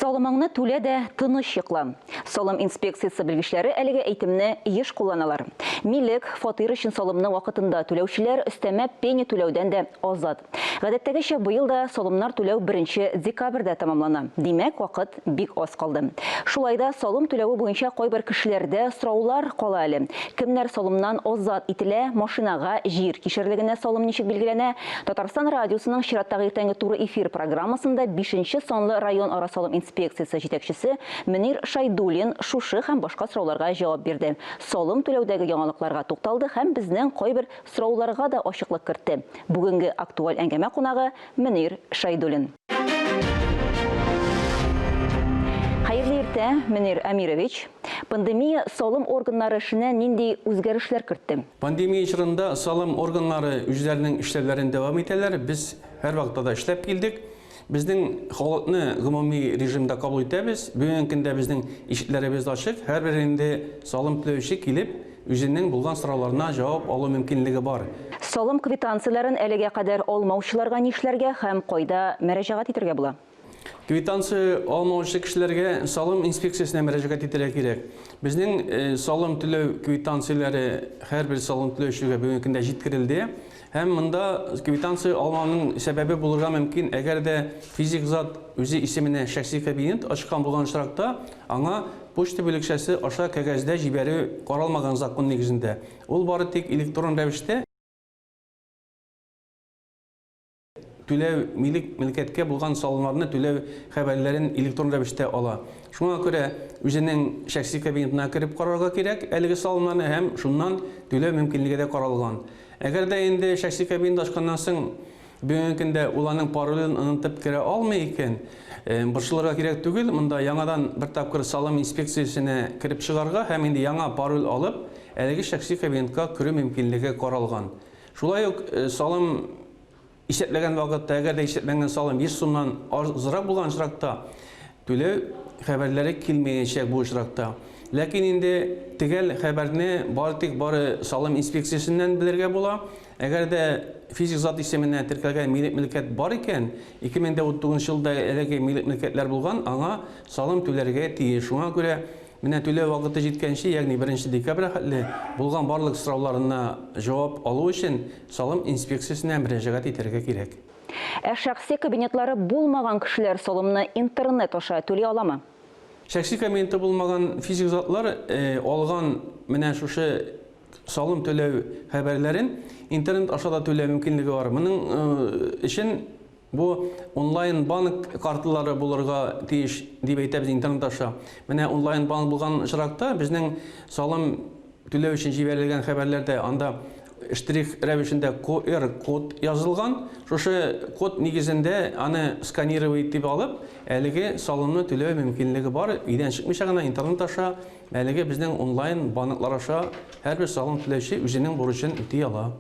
Салымыңны түлә дә тыныч йокла. Салым инспекциясе белгечләре әлеге әйтемне еш кулланалар. Милек, фатир өчен салымны вакытында түләүчеләр өстәмә пеня түләүдән дә азат. Гадәттәгечә, быел да салымнар түләү беренче декабрьдә тәмамлана. Димәк, вакыт бик аз калды. Шулай да салым түләве буенча кайбер кешеләрдә сораулар кала әле. Кемнәр салымнан азат ителә, машинага, җир кишәрлегенә салым ничек билгеләнә? Татарстан радиосының чираттагы иртәнге туры эфир программасында бишенче санлы районара салым инспекциясе җитәкчесе Мөнир Шайдуллин шушы һәм башка сорауларга җавап бирде, салым түләүдәге яңалыкларга тукталды һәм безнең кайбер сорауларга да ачыклык кертте. Бүгенге актуаль әңгәмә кунагы, Мөнир Шайдуллин. Хәерле иртә, Мөнир Әмирович. Пандемия салым органнары эшенә нинди үзгәрешләр кертте? Пандемия чорында салым органнары үзләренең эшләүләрен дәвам итәләр. Без һәрвакытта да эшләп килдек. Безнең халыкны гомуми режимда кабул итәбез. Бүгенге көндә безнең ишекләребез ачык. Һәрбер инде салым түләүче килеп, үзенең булган сорауларына җавап алу мөмкинлеге бар. Салым квитанцияләрен әлегә кадәр алмаучыларга нишләргә һәм кайда мөрәҗәгать итәргә була? Квитанция алмаучы кешеләргә салым инспекциясенә мөрәҗәгать итәргә кирәк. Безнең салым түләү квитанцияләре һәрбер салым түләүчегә бүгенге көндә җиткерелде. Һәм монда квитанция алмауның сәбәбе булырга мөмкин, әгәр дә физик зат үзе исеменә шәхси кабинет ачкан булган очракта, аңа почта бүлекчәсе аша кәгазьдә җибәрү каралмаган закон нигезендә. Ул бары тик электрон рәвештә түләү, милек, мөлкәткә булган салымнарны түләү хәбәрләрен электрон рәвештә ала. Шуңа күрә үзенең шәхси кабинетына кереп карарга кирәк әлеге салымнарны һәм шуннан түләү мөмкинлеге дә каралган. Әгәр дә инде шәхси кабинет ачканнан соң бүгенге көндә ул аның паролен онытып керә алмый икән, борчылырга кирәк түгел, монда яңадан бер тапкыр салым инспекциясенә кереп чыгарга һәм инде яңа пароль алып, әлеге шәхси кабинетка керү мөмкинлеге каралган. Шулай ук салым исәпләгән вакытта, әгәр дә исәпләнгән салым 100 сумнан азрак булган очракта, түләү хәбәрләре килмәячәк бу очракта. Ләкин инде төгәл хәбәрне бары тик бары салым инспекциясеннән белергә була. Әгәр дә физик зат исеменә теркәлгән милек мөлкәт бар икән, 2019 елда әлеге милек мөлкәтләр булган, аңа салым түләргә тиеш. Шуңа күрә менә түләү вакыты җиткәнче, ягъни беренче декабрьгә хәтле булган барлык сорауларына җавап алу өчен салым инспекциясенә мөрәҗәгать итәргә кирәк. Ә шәхси кабинетлары булмаган кешеләр салымны интернет аша түли аламы? Шәхси кабинеты булмаган физик затлар алган менә шушы салым түләү хәбәрләрен интернет аша да түләү мөмкинлеге бар. Моның өчен бу онлайн банк карталары булырга тиеш дип әйтәбез интернет аша. Менә онлайн банк булган очракта безнең салым түләү өчен җибәрелгән хәбәрләрдә анда штрих рәвешендә QR код язылган. Шушы код нигезендә аны сканировать дип алып, әлеге салымны түләү мөмкинлеге бар. Өйдән чыкмыйча гына интернет аша, әлеге безнең онлайн банклар аша һәрбер салым түләүче үзенең бурычын үти ала.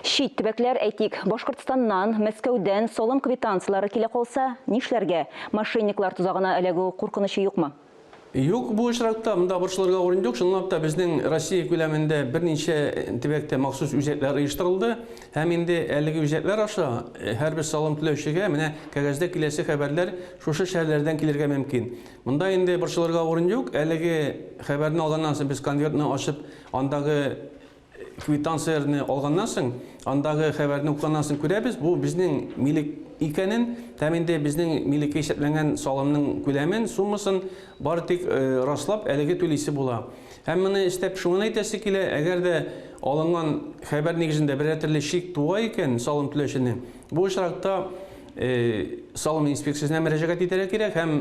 Чит төбәкләр, әйтик, Башкортстаннан, Мәскәүдән салым квитанцияләре килә калса, нишләргә? Мошенниклар тозагына эләгү куркынычы юкмы? Юк, бу очракта монда борчылырга урын юк. Чынлап та безнең Россия күләмендә берничә төбәктә махсус үзәкләр оештырылды. Һәм инде әлеге үзәкләр аша һәрбер салым түләүчегә менә кәгазьдә киләсе хәбәрләр шушы шәһәрләрдән килергә мөмкин. Монда инде борчылырга урын юк. Әлеге хәбәрне алганнан соң без конвертны ачып, андагы Квитанцияләрне алганнан соң, андагы хәбәрне укыганнан соң күрәбез, бу безнең милек икәнен һәм инде безнең милеккә исәпләнгән салымның күләмен, суммасын бары тик раслап, әлеге түлисе була. Һәм моны өстәп шуны әйтәсе килә, әгәр дә алынган хәбәр нигезендә берәр төрле шик туа икән салым түләүченең, бу очракта салым инспекциясенә мөрәҗәгать итәргә кирәк һәм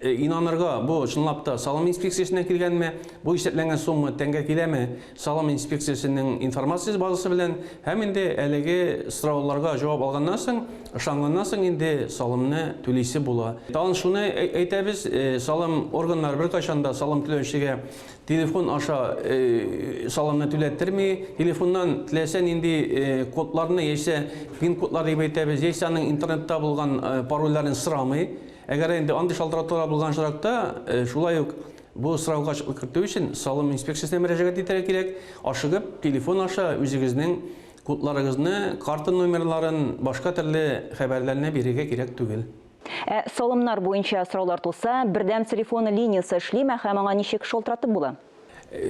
Инанырга, бу чынлап та салым инспекциясеннән килгәнме, бу исәпләнгән сумма тәңгә киләме, салым инспекциясенең информация базасы белән һәм инде әлеге сорауларга җавап алганнан соң, ышанганнан соң инде салымны түлисе була. Тагын шуны әйтәбез, салым органнары беркайчан да салым түләүчегә телефон аша салымны түләттерми. Телефоннан теләсә нинди кодларны яисә пин-кодлар дип әйтәбез, яисә аның интернетта булган парольләрен сорамый. Әгәр инде андый шалтыратулар булган очракта, шулай ук бу сорауга ачыклык кертү өчен салым инспекциясенә мөрәҗәгать итәргә кирәк. Ашыгып, телефон аша үзегезнең кодларыгызны, карта номерларын, башка төрле хәбәрләрне бирергә кирәк түгел. Ә салымнар буенча сораулар туса, бердәм телефон линиясе эшлиме һәм аңа ничек шалтыратып була?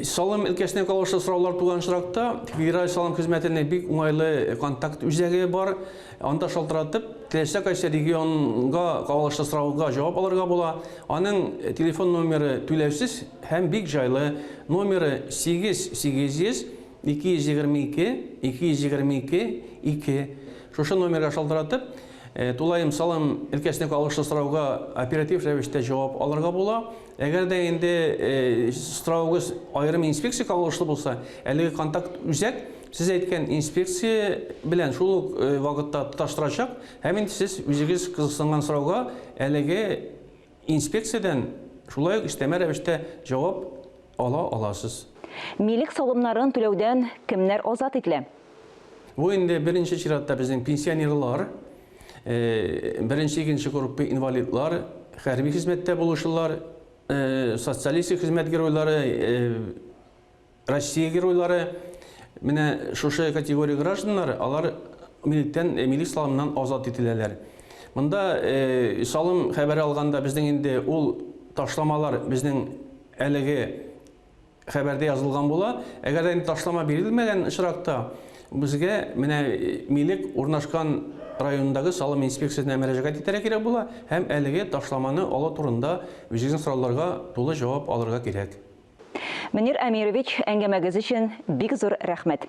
Салым өлкәсенә кагылышлы сораулар туган очракта, Федераль салым хезмәтенең бик уңайлы контакт үзәге бар. Анда шалтыратып, теләсә кайсы регионга кагылышлы сорауга җавап алырга була. Аның телефон номеры түләүсез һәм бик җайлы. Номеры 8 800 222 222 2. Шушы номерга шалтыратып, тулаем салым өлкәсенә кагылышлы сорауга оператив рәвештә җавап алырга була. Әгәр дә инде соравыгыз аерым инспекция кагылышлы булса, әлеге контакт үзәк сез әйткән инспекция белән шул ук вакытта тоташтырачак һәм инде сез үзегез кызыксынган сорауга әлеге инспекциядән шулай ук өстәмә рәвештә җавап ала аласыз. Милек салымнарын түләүдән кемнәр азат ителә? Бу инде беренче чиратта безнең пенсионерлар, беренче, икенче группа инвалидлар, хәрби хезмәттә булучылар, социалистик хезмәт геройлары, Россия геройлары, менә шушы категория гражданнар, алар милектән, милек салымыннан азат ителәләр. Монда салым хәбәре алганда безнең инде ул ташламалар безнең әлеге хәбәрдә язылган була. Әгәр дә инде ташлама бирелмәгән очракта, безгә менә милек урнашкан районындагы салым инспекциясенә мөрәҗәгать итәргә кирәк була һәм әлеге ташламаны алу турында үзегезнең сорауларга тулы җавап алырга кирәк. Мөнир Әмирович, әңгәмәгез өчен бик зур рәхмәт.